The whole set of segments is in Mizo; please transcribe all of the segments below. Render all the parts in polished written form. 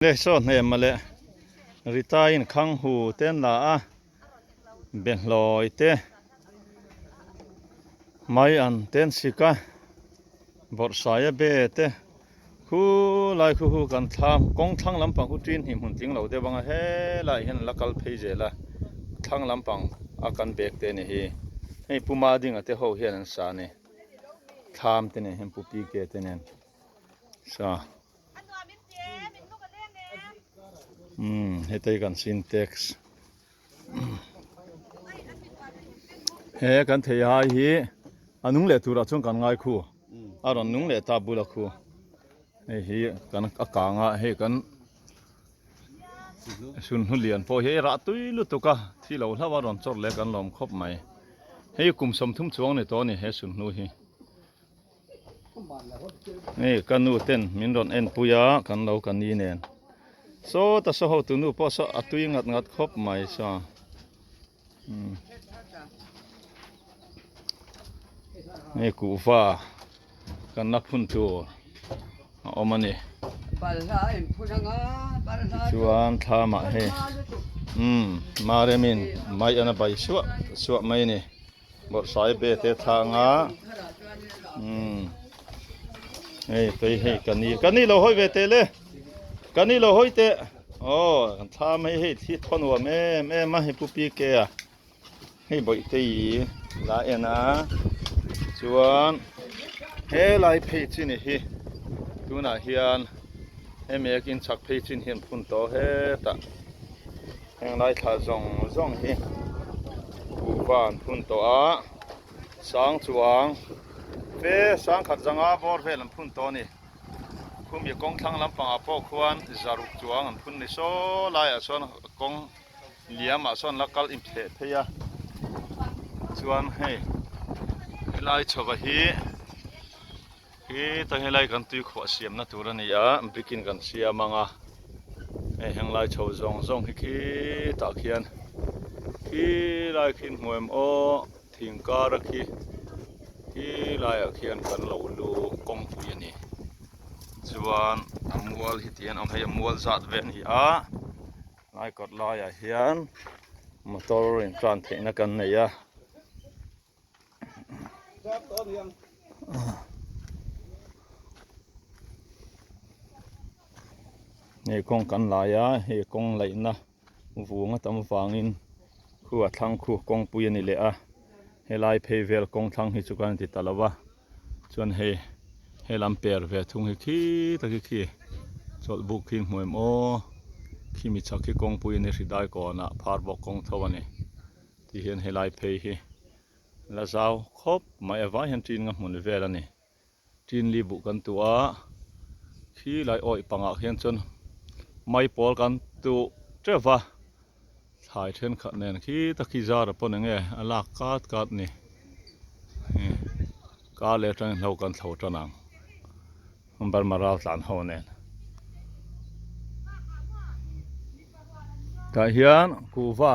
Le saw hnem a leh Rita in khang hu te an la a, behlawi te mai an te an sik a, bawrhsaia be te khu lai khu hu kan thlam kawng thlang lampang khu ṭin hnih hmun tling lo deuh ang a helaiah hian an la kal phei zel a, thlang lampang a kan bag te a ni hi, hei Pu Madinga te ho hian an sa a ni, thlam te nen hian Pu PK te nen sa. Umm heta hi kan sintex he kan thei hai hi a nung leh turah chuan kan ngai khu a rawn nung leh ta bula khu hei hi kan a kang a hei kan sunhlu lian pawh hi rah tui lutuk a thi lo hlauh a rawn chawr leh kan lawm khawp mai hei kum 30 chuang ni tawh a ni he sunhlu hi. Hei ka nu ten min rawn en pui a kan lo ka ni nen sawta saw ho tu nu pawh saw a tui ngat ngat khawp mai saw umm hei kuhva kan la phun tur a awm a ni tichuan thlamah hei umm Maremin mai an a bai suah suah mai a ni. Bawrhsai be te thlang a umm hei tui hei ka ni ka ni lo hawi ve teh le ka ni lo hawi teh aw kan thlam hei hei thli thaw nuam em em a hei pu PK a hei bawihte i la en a chuan helai phei chi ni hi tunah hian hemi a kin chhak phei chin hian phun tawh hetah. Heng lai thla zawng zawng hi kuhva an phun tawh a, sang chuang fe sang khat zanga bawr vel an phun tawh a ni. Khumi kawng thlang lampangah pawh khuan zaruk chuang an phun ni saw laiah sawn kawng liamah sawn la kal inphleh phei a, chuan hei helai chhova hi. Khi ta helai kan tui khuah siamna tur a ni a, brick in kan siam ang a, hei henglai chho zawng zawng hi khitah khian khilai khi hmu em aw thing kar a khi khilaiah khian kan lo lu kawngpui a ni chuan a mual hi ti an awm hei a mual zat ve a ni a lai kawt laiah hian motor in tlan theihna kan nei a. Hei kawng kan lai a hei kawng laihna vung a tam vangin khu a thlang khu kawngpui a ni leh a helai phei vel kawng thlang hi chu kan ti ta lo va chuan hei helam per ve thung hi khi tak hi khi chawlh buk khi hmu em aw khimi chhak hi kawngpui a ni hridai kawnah phar bawk kawng tho a ni. Ti hian helai phei hi la zau khawp mai a vai hian ṭin nga hmun vel a ni. Ṭin li buh kan tuh a, khi lai awih pangah khian chuan mai pawl kan tuh teuh va, thlai thenkhat nen khi ta khi zar a pawn enge a lak kat kat ni. Kar leh atangin hlo kan thlo tan ang. Burma ral tlan ho nen. Tah hian kuhva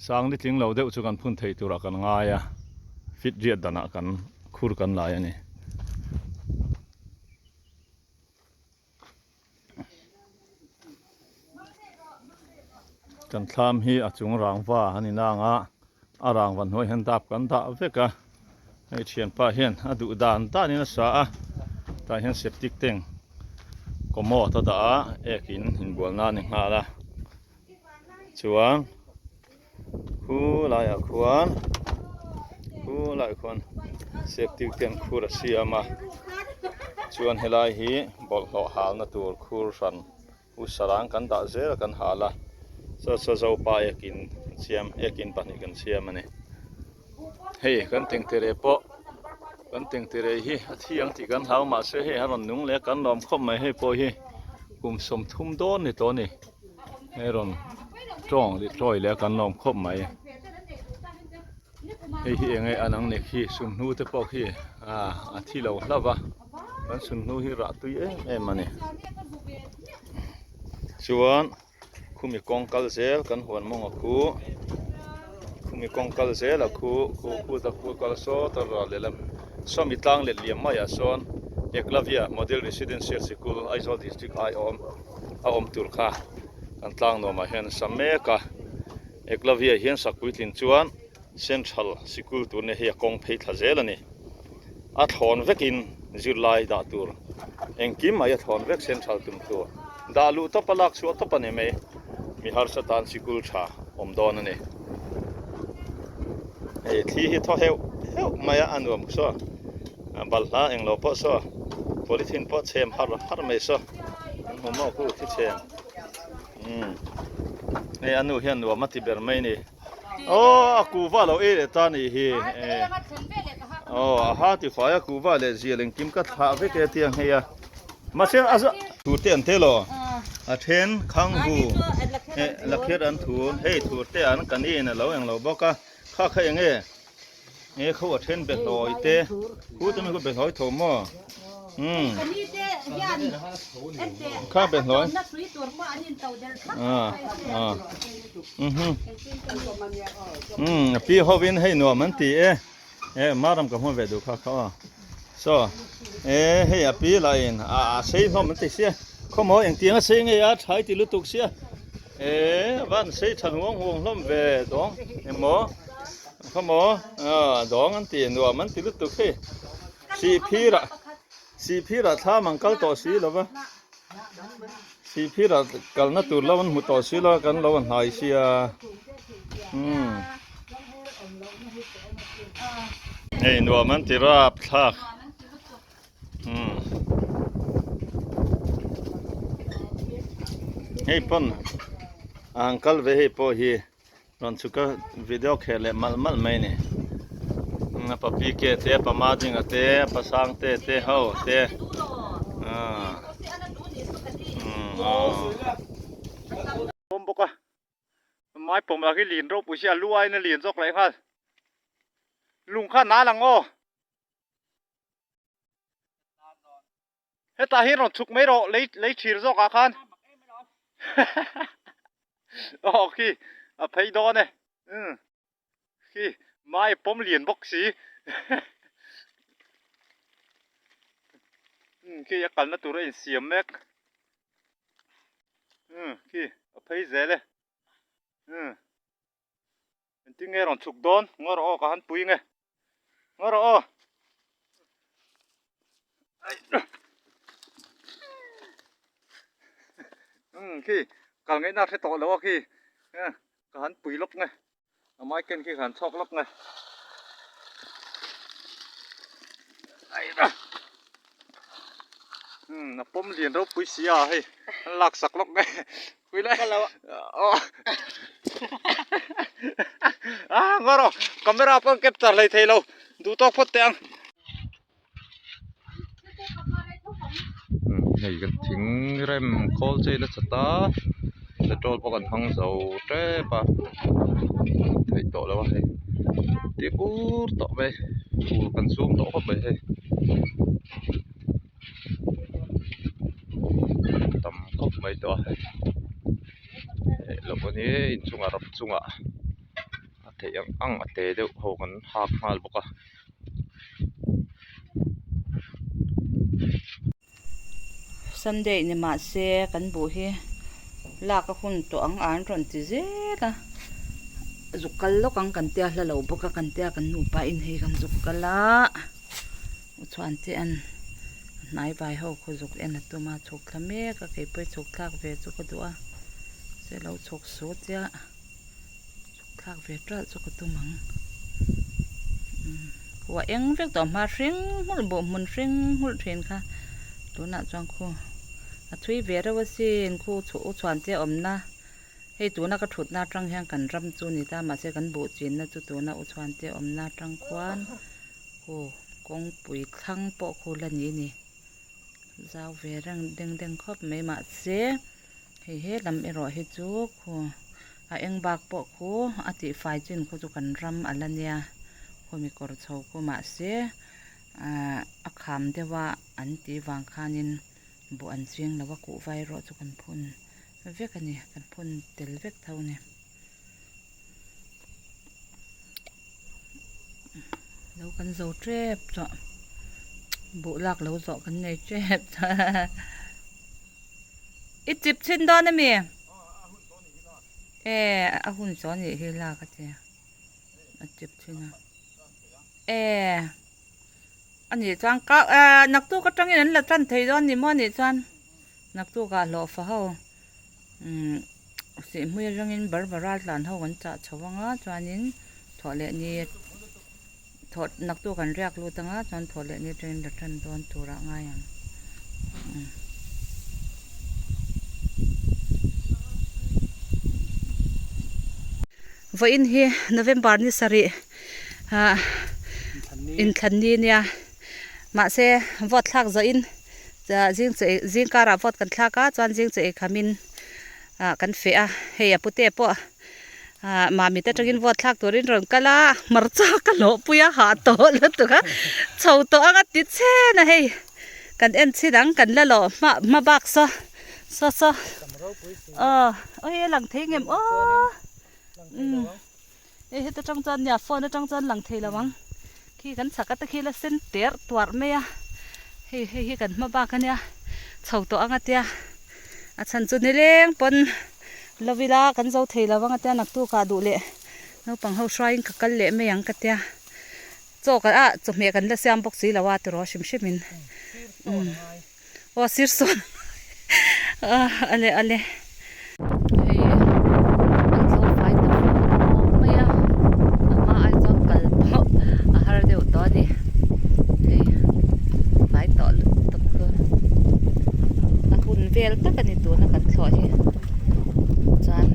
sang ni tling lo deuh chu kan phun thei turah kan ngai a, fit riat danah kan khur kan lai a ni. Kan thlam hi a chung rangva a ni nang a, a rangva hnuai hian dap kan dah vek a, hei thianpa hian a duh dan danin a sa a, tah hian septic tank commode a dah a, ek in inbual nan a ni nghal a, chuan khu laiah khuan khu laiah khuan septic tank khur a siam a chuan helai hi bawlhhlawh halna tur khur hran u sarang kan dah zel a kan hal a saw saw zopa ekin kan siam ekin pahnih kan siam a ni hei kan tengtere pawh kan tengtere hi a thi ang tih kan hlau mahse hei a rawn nung leh a kan lawm khawp mai hei pawh hi kum 30 dawn ni tawh a ni. Hei rawn tawng leh tawi leh a kan lawm khawp mai hei hi eng nge an ang ni khi sunhnu te pawh khi ah a thi lo hlauh va kan sunhnu hi rah tui em em a ni chuan khumi kawng kal zel kan huan mawng a khu khumi kawng kal zel a khu khu khu ta khu kal sawt a ral lehlam sawmi tlang let liam maiah sawn Eklavya Model Residential Sikul Aizawl District ai a awm. a awm tur kha kan tlang nuamah hian a sa mek a. Eklavia hian sak puitlin chuan Central sikul tur nia hei a kawng phei thla zel a ni. A thlawn vekin zirlai dah tur engkim mai a thlawn vek Central tum tur dah luh tawp a lak chhuah tawp a ni mai. Mi harsa tan sikul tha awm dawn a ni. Hei thli hi thaw heuh heuh mai a a nuam saw balhla englo pawh saw polythene pawh chhem har har mai saw an hmu maw khu thi chhem umm hei a nu hian nuam a ti ber mai a ni. Aw a kuhva lo ei leh ta nih hi aw a ha ti fai a kuhva leh zial engkim ka thlah vek e tiang hei a mahse a za thur te an tel aw a then khang hu eh lakher an thur hei thur te an kan in alo englo bawk a kha kha eng nge nge kho a then be hlawi te khu te mi khu be hlawi tho maw umm kha be hlawi ah ah. Umm a pi hovin hei nuam an ti e e maram ka hmu ve duh kha kha aw saw e hei a pi lah in a a sei hlawm an ti sia khawmaw engtiang a sei ngei a thlai ti lutuk sia e van sei tha huang huang hlawm ve dawng emaw khawmaw a dawng an ti nuam an ti lutuk hei sihphirah sihphirah thlam ang kal tawh si lova. Sihphirah kalna tur lo an hmu tawh si lo a kan lo a hnai sia umm hei nuam an ti rap thlak umm hei pawn a han kal ve hei pawh hi rawn chhuk a video khel leh malh malh mai a ni a pa PK te a pa Madinga te a pa Sangte te ho te aaa umm aw. Awm bawk a mai pawm lah khi lin ropui si a lu aiin a lian zawk leh nghal lung kha nal ang aw Hetah hian rawn chhuk mai rawh lei lei thir zawk ah khan aw khi a phei dawn e umm khi mai pawm lian bawk si umm khi a kalna tur a insiam mek umm khi a phei zel e umm engtin nge rawn chhuk dawn ngaw rawh aw ka han pui nge. Ngaw rawh aw. Umm khi kal ngaihna a hre tawh lo a khi ka han pui lawk nge a mai ken khi ka han chhawk lawk nge. Umm a pawm lian ropui si a hei an lak sak lawk nge. Pui lai. Ah ngaw rawh camera pawh an capture hlei thei lo duh tawk phawt teh ang. Hei kan thing rem khawl chei nasa ta petrol pawh kan hmang zo tep a theih tawh lo a hei ti bur tawh mai fur kan sum tawh khawp mai hei. Tam khawp mai tawh a hei eh lo pawh hi inchungah ram chungah a theih ang ang a te deuh ho kan hak nghal bawk a. Sunday ni mahse kan buh hi lak a hun tawh ang a an rawn ti zel a zuk kal lawk ang kan tia hla lo bawk a kan tia kan nupa in hei kan zuk kal a. Chuan te an hnai vai ho khaw zuk en a tum a chhuk thla mek a kei pawh chhuk thlak ve chu ka duh a se lo chhuk su chiah chhuk thlak ve ṭalh chu ka tum ang umm khua eng vek tawh hma hring hmulh buh hmun hring hmulh ṭhin kha tunah chuan khu a thui ve reuh asin khu chhuh u chhuan te awmna hei tuna ka ṭhutna aṭang hian kan ram chu a ni ta mahse kan buh chinna chu tuna u chhuan te awmna aṭang khuan. Khu kawngpui thlang pawh khu la ni ni zau ve reng deng deng khawp mai mahse hei he lam erawh hi chu khu a eng bak pawh khu a tihfai chin khu chu kan ram a la nia khumi kawr chho khu mahse ahh a kham deuh a an tih vang khanin buh an ching lo a kuhva erawh chu kan phun vek a ni kan phun tel vek tho a ni. Lo kan zo tep tawh buh lak lo zawh kan nei tep tawh. I chip chhin dawn ami? E a hun saw nih hi lak a tia a chip chhin a e a nih chuan ka naktuk atangin an la tan thei dawn ni maw a nih chuan naktuk ah hlawh fa ho umm sihhmui atangin barbara tlan ho an chah chho anga chuanin thawh leh ni thawh naktuk an riak lut anga chuan thawh leh ni atangin la tan dawn turah a ngai ang. Vawiin hi November ni sarih ah inthlan ni nia mahse vote thlak zawhin zing chaw ei zing karah vote kan thlak a chuan zing chaw ei khamin ah kan feh a hei a pute pawh ah mamit atangin vote thlak turin rawn kal a hmarcha ka hlawh pui a hah tawh lutuk a chho tawh anga ti chen a hei kan en chhin ang kan la lawh hma hma bak saw saw saw aw awi a lang thei ngem aw umm hei heta tang chuan nia phone atang chuan lang thei lo ang khi kan chhak ata khi la sen ter tuarh mai a hei hei hi kan hma bak ania chho tawh anga tia a chhan chu nileng pawn lo ila kan zo thei lo anga tia naktuk ah duh leh naupang ho hruaiin ka kal leh mai ang ka tia. Chaw kan ah chawhmeh kan la siam bawk si lo a tiraw hrim hrim in umm aw sir sawn ale ale hei an zo fai ta fur mai a a hma ai chuan kal pawh a har deuh tawh a ni hei fai tawh lutuk chu a hun vel tak a ni tuna kan thlawh hi chuan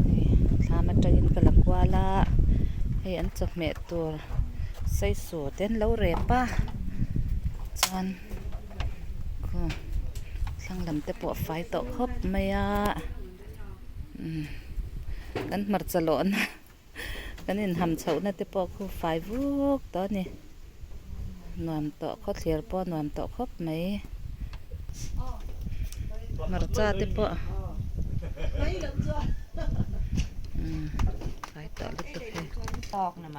hei thlam atangin ka la kual a. Hei an chawhmeh tur saisu te an lo rep a chuan khu thlang lam te pawh a fai tawh khawp mai a umm kan hmarcha lawhna kan inham chhohna te pawh khu fai vuk tawh a ni nuam tawh khawthlir pawh a nuam tawh khawp mai hmarcha te pawh umm.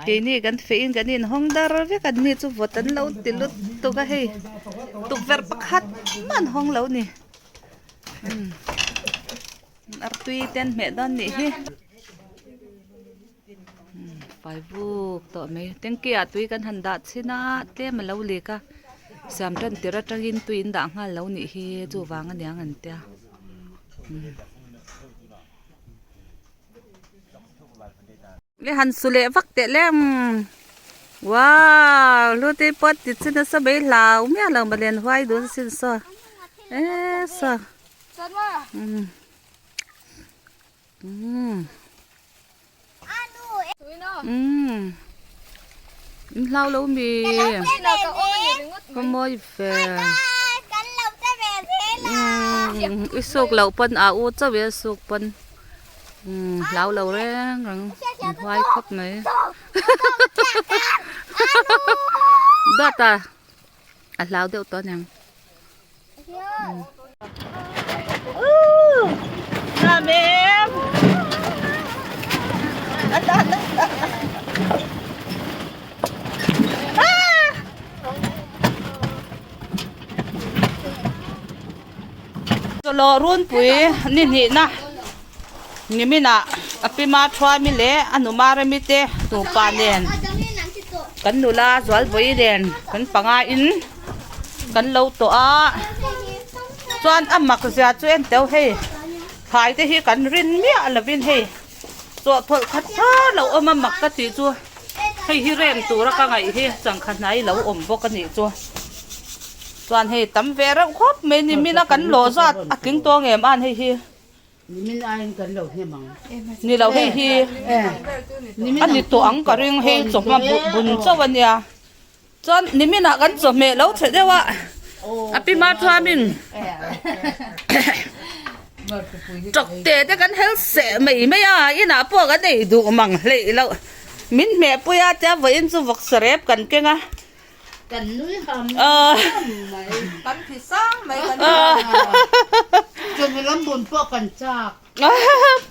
Keini kan feh in kan inhawng dar vek an ni chu vawt an lo ti lutuk a hei tukverh pakhat mah an hawng lo ni artui te an hmeh dawn nih hi fai vuk tawh mai tanky ah tui kan han dah chhin a tlem a lo lik a siam tan tir atangin tui in dah nghal lo nih hi chuvang aniang an tia. I han su leh vak teh lem wow lu te pawh ti chi nasa mai hlau miah lo malen huai dun sin saw e saw um um um in hlau lo mi ka mawi ve um i suk loh pawn a u chauh i a suk pawn. Umm hlau lo reng reng in huai khawp mai dawt a a hlau deuh tawh aniang Chawlawh runpui ni hnihna niminah a pima Thuami leh a numa Remi te nupa nen kan nula Zualbawi nen kan panga in kan lo tawh a chuan a mak zia chu en teuh hei thlai te hi kan rin miah lovin hei chawhthawlh khat thar lo awm a mak ka tih chu hei hi rem tura ka ngaih hi changkha hnai lo awm bawk a nih chu. Chuan hei tam ve reuh khawp mai nimin a kan lawh zat a tling tawng em an hei hi. Nimin aiin kan lo hnem ang. Ni lo hei hi a ni tawh ang ka ring hei chawhma bun chauh a nia. Chuan nimin ah kan chawhmeh lo chhe deuh a a pi ma chuamin tawk te te kan hel seh mai mai a inah pawh kan ei duh mang hleih loh min hmeh pui a tia vawiin chu vawksa rep kan keng a. Kan nui ham ham mai. Kan phi sang mai kan Chumi lam bun pawh kan chak.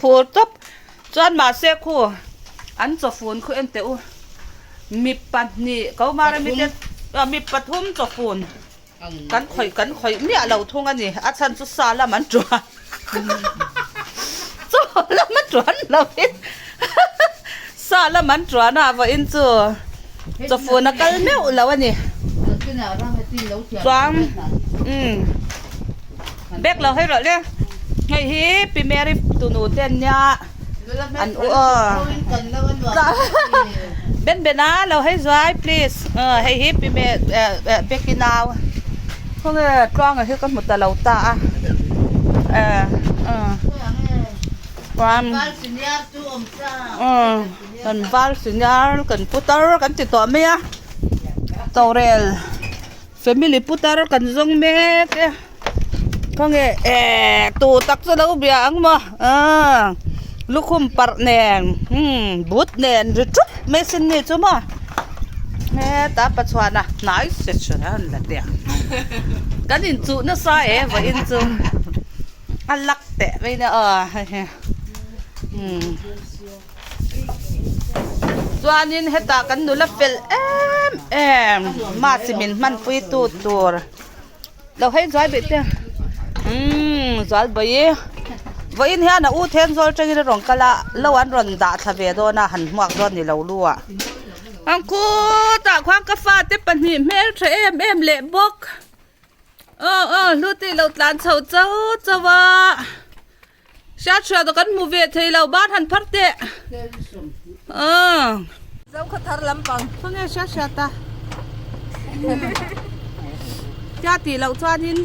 Phur tawp. Chuan mahse khu an chawfun khu en teh u. Mi pahnih ko mara mi te mi pathum chawfun. Kan khawih kan khawih miah lo thung a ni. A chhan chu sa lam an tuan. Chaw lam a tuan lovin sa lam an tuan a vawiin chu chawfun a kal meuh lo a ni. Chuan umm bag lo hei rawh le. Hei hi Pi Mary tunu te an nia an u aw. Ben Ben a lo hei zuai please hei hi Pi Me Becky nau khawnge tluanga hi ka hmu ta lo ta a chuan kan val senior kan putar kan ti tawh mai a torel family putar kan zawng mek e khawnge ehh tu tak chu lo bia ang maw ahh lukhum parh nen umm but nen ri thup mai sin ni chu maw hetah pachuan a hnai se chu an la tia kan inchuh nasa e vawiin chu a lak teh mai nia aw hei hi umm. Chuanin hetah kan nula fel em em mass min hmanpui tu tur lo hei zuai beh te umm zual bawi vawiin hian a u Thenzawl atangin a rawn kal a lo an rawn dah thla ve dawn a han hmuak dawn ni lo lu ah ang khutah khuan ka fate pahnih hmeltha em em leh bawk aw aw hlute ilo tlan chho chau chau a. Hriat hriat kan hmu ve thei lo ban han phar teh aw. Zo khaw thar lampang. Khawnge hriat hriat a tia tih loh chuanin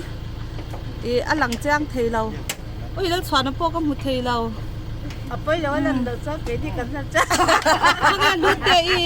ih a lang chiang thei lo ui Lalchhuana pawh ka hmu thei lo. A pawi lo a lan loh chuan keini kan hlan chiang. Khawnge lut teh i.